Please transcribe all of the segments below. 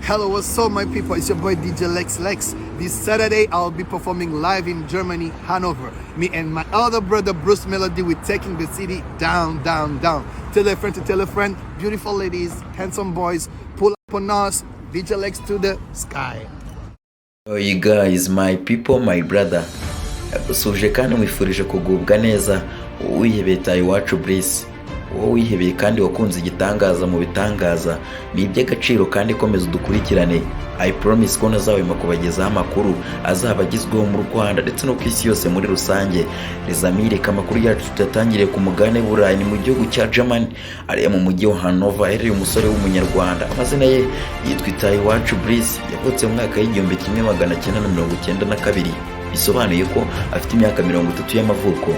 Hello, what's up, my people? It's your boy DJ Lex. This Saturday, I'll be performing live in Germany, Hanover. Me and my other brother, Bruce Melodie, we're taking the city down. Tell a friend to tell a friend. Beautiful ladies, handsome boys, pull up on us. DJ Lex to the sky. Oh, you guys, my people, my brother. Suje kandi mwifurije kugubwa neza. Wihebeye Iwacu Bliss. Wowe wihebeye kandi wakunze igitangaza mu bitangaza. Ni iby'agaciro kandi komeza udukurikirane. I promise ko nazawema kubagezaho amakuru azaba agizweho mu Rwanda ndetse no ku isi yose muri rusange. Rezamire kamakuru yacu tutatangiriye ku mugane Burayi ni mu gihugu cya Germany, ariya mu mujyi wa Hanover, ari umusore w'umunyarwanda. Amazina ye yitwa Iwacu Bliss, yavutse mu mwaka w'igihumbi 1992. Bisobanuye ko afite imyaka 30 y'amavuko.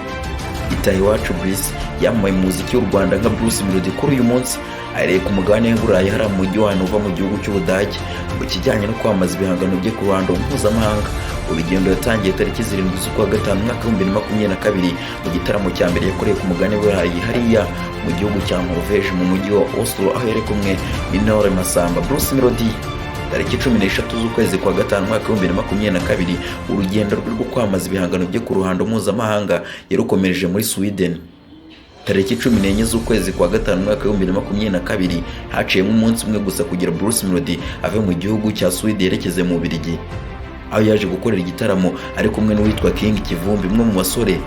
Iwacu Bliss yamamaye mu muziki w'u Rwanda nka Bruce Melodie kuri uyu munsi areye ku mugabane w'Uburayi hari mu mujyi wa Hanover mu gihugu cy'Ubudage mu kijyanye no kwamamaza ibihangano bye ku ruhando mpuzamahanga. Urugendo yatangiye tariki 7 z'ukwa gatanu mwaka 2022 mu gitaramo cya mbere yakoreye ku mugabane w'Uburayi hariya mu gihugu cya Norvège mu mujyi wa Oslo aho yari kumwe n'Intore Masamba. Bruce Melodie tariki 13 z'ukwezi kwa gatanu mwaka 2022 urugendo rwo kwamaza ibihangano bye ku ruhando mpuzamahanga yarukomereje muri Sweden. Tariki 14 z'ukwezi kwa gatanu mwaka 2022 haciyemo umunsi umwe gusa kugira Bruce Melodie ave mu gihugu cya Sweden yerekeze mu Bubiligi, aho yaje gukorera igitaramo ari kumwe n'uwitwa King Kivumbi, umwe mu basore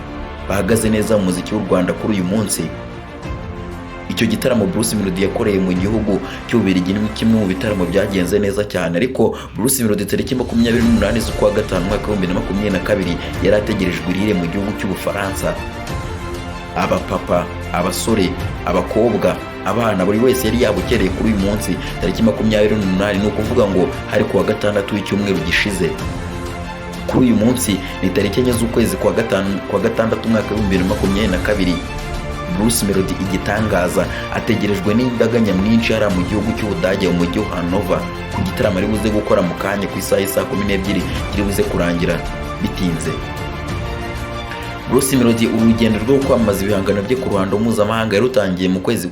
bahagaze neza mu muziki w'u Rwanda kuri uyu munsi. Icyo gitaramo Bruce Melodie yakoreye mu gihugu cy'Ububiligi ni kimwe mu bitaramo byagenze neza cyane, ariko Bruce Melodie tariki 28 z'ukwa gatanu mwaka 2022 yari ategerejwe irire mu gihugu cy'Ubufaransa. Abapapa, abasore, abakobwa, abana, buri wese yari yabukereye kuri uyu munsi tariki 28, ni ukuvuga ngo hari kuwa gatandatu w'icyumweru gishize. Kuri uyu munsi ni tariki 4 z'ukwezi kwa gatandatu mwaka 2022. Bruce Melodie igitangaza ategerejwe n'imbaga nyamwinshi hari mu gihugu cy'Ubudage mu mujyi wa Hanover ku gitaramo ari buze gukora mu kanya ku isaha 12 kiri buze kurangira bitinze. Bruce Melodie urugendo rwo kwamamaza ibihangano bye ku ruhando mpuzamahanga yarutangiye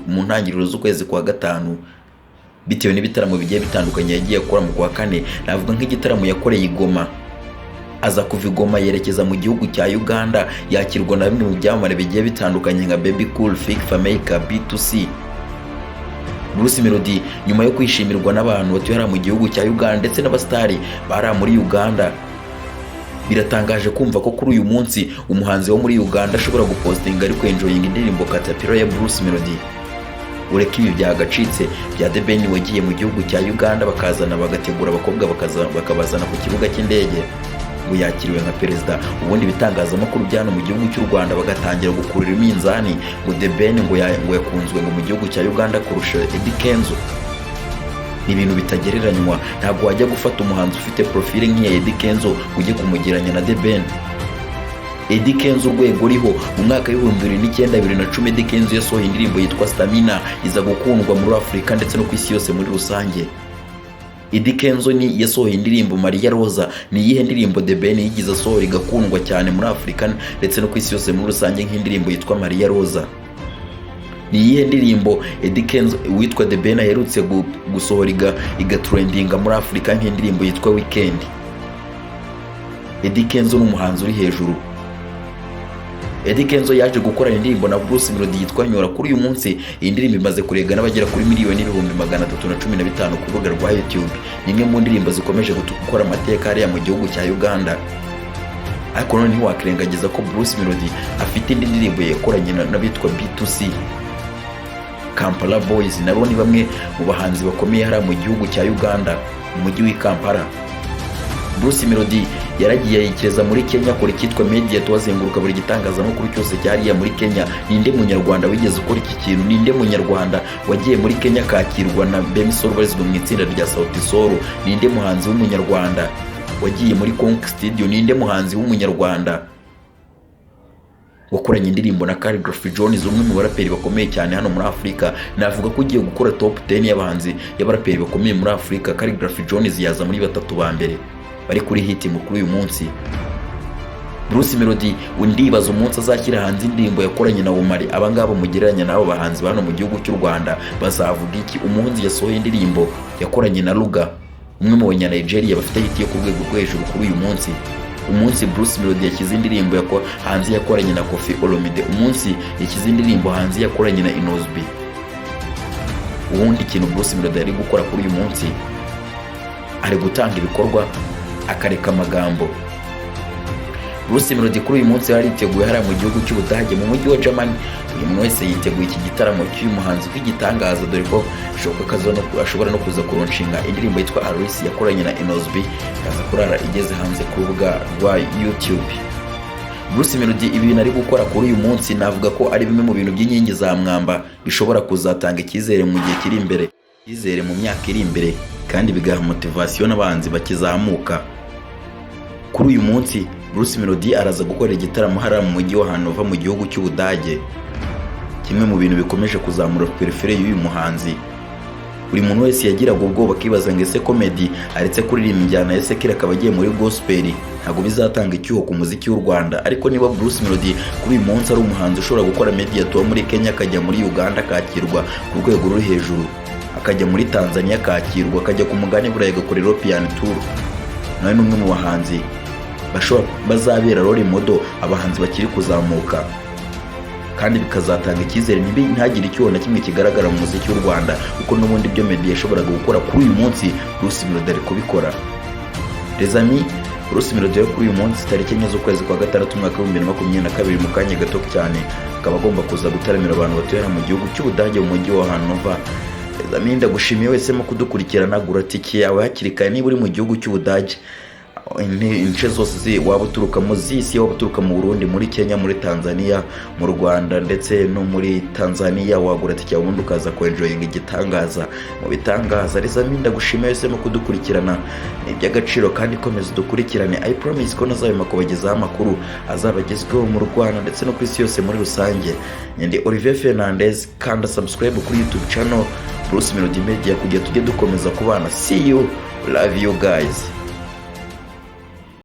mu ntangiriro z'ukwezi kwa gatanu bitewe n'ibitaramo bigiye bitandukanye yagiye akora mu kwa kane. Navuga nk'igitaramo yakoreye i Goma, aza kuva i Goma yerekeza mu gihugu cya Uganda yakirwa na bimwe mu byamamare bigiye bitandukanye nka Baby Cool, Fake Fameka, B2C. Bruce Melodie nyuma yo kwishimirwa n'abantu batuye mu gihugu cya Uganda ndetse n'abastari bara muri Uganda, biratangaje kumva ko kuri uyu munsi umuhanzi wo muri Uganda ashobora gupostinga ari kwenjoyinga indirimbo Caterpillar ya Bruce Melodie. Ureka ibi byagacitse bya The Ben wagiye mu gihugu cya Uganda bakazana bagategura abakobwa bakabazana ku kibuga cy'indege ngo yakiriwe nka perezida, ubundi bitangazamakuru byano mu gihugu cy'u Rwanda bagatangira gukurira iminzani ngo The Ben ngo yakunzwe ngo mu gihugu cya Uganda kurusha Eddy Kenzo. Ni ibintu bitagereranywa, ntabwo wajya gufata umuhanzi ufite profile nk'iya Eddy Kenzo ujye kumugiranya na The Ben. Eddy Kenzo urwego uriho mu mwaka w'2009 Eddy Kenzo yasohoye indirimbo yitwa Stamina iza gukundwa muri Afurika ndetse no ku isi yose muri rusange. Eddy Kenzo ni yasohoye indirimbo Maria Rosa, ni iyihe ndirimbo The Ben yigize asohora igakundwa cyane muri Afurika ndetse no ku isi yose muri rusange nk'indirimbo yitwa Maria Rosa? Ni iyihe ndirimbo Eddy Kenzo witwa The Ben aherutse gusohora igatrendinga muri Afurika nk'indirimbo yitwa Weekend? Eddy Kenzo n'umuhanzi uri hejuru. Eddy Kenzo yaje gukora indirimbo na Bruce Melodie yitwa Nyora. Kuri uyu munsi iyi ndirimbo imaze kurega n'abagera kuri 1,315,000 ku rubuga rwa YouTube. Ni imwe mu ndirimbo zikomeje gukora amateka hariya mu gihugu cya Uganda. Ariko none ntiwakwirengagiza ko Bruce Melodie afite indi ndirimbo yakoranye n'abitwa B2C, Kampala Boys, nabo ni bamwe mu bahanzi bakomeye hariya mu gihugu cya Uganda mu mujyi w'i Kampala. Bruce Melodie yaragiye yikeza muri Kenya kuri kitwa Meddy, tuwazenguruka buri gitangazamakuru cyose cyariya muri Kenya. Ninde munyarwanda wigeze ukora iki kintu? Ninde munyarwanda wagiye muri Kenya kakirwa na Bemisoro barizwa mu itsinda rya Sauti Sol? Ninde muhanzi w'umunyarwanda wagiye muri Conk Studio? Ninde muhanzi w'umunyarwanda wakoranye indirimbo na Calligraphy Jones, umwe mu baraperi bakomeye cyane hano muri Afurika? Navuga ko ugiye gukora top 10 y'abahanzi y'abaraperi bakomeye muri Afurika, Calligraphy Jones yaza muri batatu ba mbere bari kuri hit mu kuri uyu munsi. Bruce Melodie undibaza umunsi azashyira hanze indirimbo yakoranye na Omari, abangabo mugereranya nabo bahanzi bano mu gihugu cy'u Rwanda bazavuga iki? Umuhanzi yasohoye indirimbo yakoranye na Ruga umwe mu banya-Nigeria bafite hit yo ku rwego rwo hejuru kuri uyu munsi. Umunsi Bruce Melodie yashyize indirimbo hanze yakoranye na Koffi Olomide, umunsi yashyize indirimbo hanze yakoranye na Inosbi. Ubundi ikintu Bruce Melodie ari gukora kuri uyu munsi, ari gutanga ibikorwa akareka amagambo. Bruce Melodie kuri uyu munsi yari yiteguye hariya mu gihugu cy'Ubudage mu mujyi wa Germany. Buri muntu wese yiteguye iki gitaramo cy'uyu muhanzi w'igitangaza, dore ko ashobora no kuza kuronshinga indirimbo yitwa Alice yakoranye na Inosbi, ikaza kurara igeze hanze ku rubuga rwa YouTube. Bruce Melodie ibintu ari gukora kuri uyu munsi navuga ko ari bimwe mu bintu by'inkingi za mwamba bishobora kuzatanga icyizere mu gihe kiri imbere, icyizere mu myaka iri imbere, kandi bigaha motivation n'abanzi bakizamuka. Kuri uyu munsi Bruce Melodie araza gukora igitaramo hariya mu mujyi wa Hanover mu gihugu cy'Ubudage, kimwe mu bintu bikomeje kuzamura perifere y'uyu muhanzi. Buri muntu wese yagiraga ubwoba akibaza ngo ese ko Meddy aretse kuririmba injyana ya sekira akaba agiye muri gospel, ntabwo bizatanga icyuho ku muziki w'u Rwanda. Ariko niba Bruce Melodie kuri uyu munsi ari umuhanzi ushobora gukora media tour muri Kenya, akajya muri Uganda akakirwa ku rwego ruri hejuru, akajya muri Tanzania akakirwa, akajya ku mugani burayi agakora European tour, nawe ni umwe mu bahanzi bazabera role model abahanzi bakiri kuzamuka, kandi bikazatanga icyizere ntihagire icyuho na kimwe kigaragara mu muziki w'u Rwanda, kuko n'ubundi byo Meddy yashoboraga gukora kuri uyu munsi Bruce Melodie ari kubikora. Les amis, Bruce Melodie kuri uyu munsi tariki 4 z'ukwezi kwa gatandatu umwaka wa 2022 mu kanya gato cyane akaba agomba kuza gutaramira abantu batuye mu gihugu cy'Ubudage mu mujyi wa Hanover. Les amis, ndagushimiye wese mu kudukurikirana, gura tike yawe hakiri kare niba uri mu gihugu cy'Ubudage, ince zose waba uturukamo z'isi, waba uturuka mu Burundi, muri Kenya, muri Tanzania, mu Rwanda ndetse no muri Tanzania, wagura tike ubundi ukaza enjoying igitangaza mu bitangaza. Les amis, ndagushimiye wese mu kudukurikirana, ni iby'agaciro kandi komeza dukurikirane. I promise ko nazabima kubagezaho amakuru azabagezweho mu Rwanda ndetse no ku isi yose muri rusange. Ndi Olivier Fernandez, kanda subscribe kuri YouTube channel Bruce Melodie Media kugira tujye dukomeza kubana. See you, love you guys.